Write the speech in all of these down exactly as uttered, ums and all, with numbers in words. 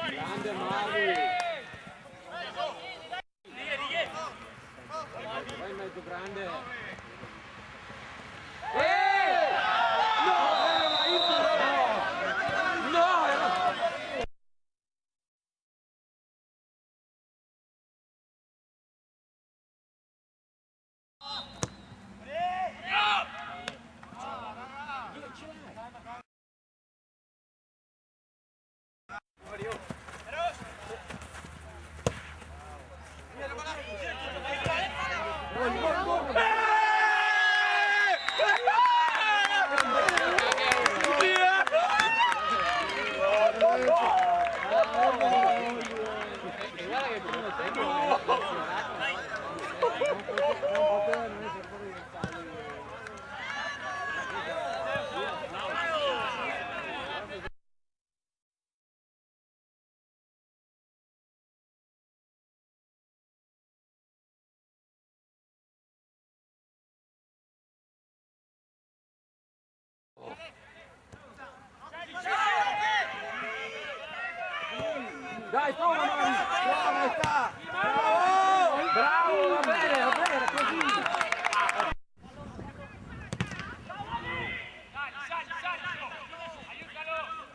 Grande Mario! Vai in mezo, grande! Eh! No, era la Inter, no! No, era... Dai, prova, Mari! Prova, dai, sta! Bravo! Bravo, va bene, va bene, così!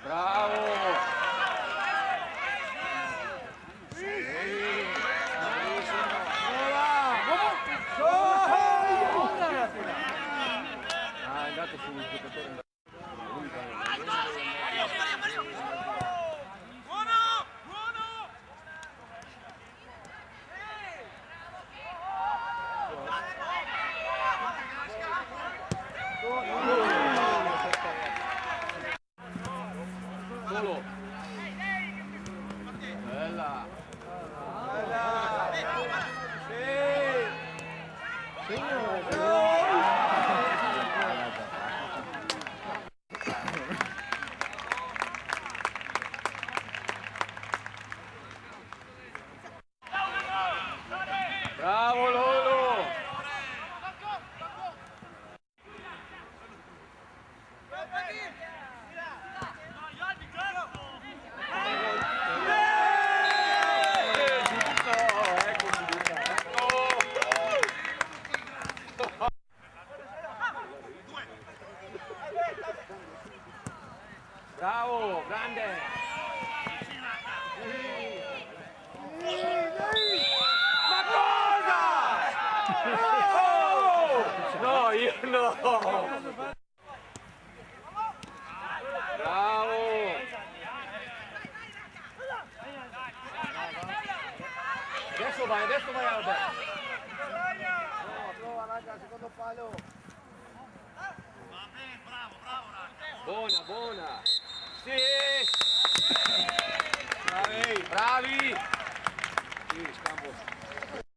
Bravo! Sì! Brava! Ah, è andato sul giocatore. Solo. Bella. Bella. Sì. Bravo, Lolo! Bravo, grande! Ma cosa? Oh! No, io no! Bravo! Adesso vai, adesso vai, Alberto! No, prova, raga, secondo palo! Bona, bona. Sì! Bravi! Bravi!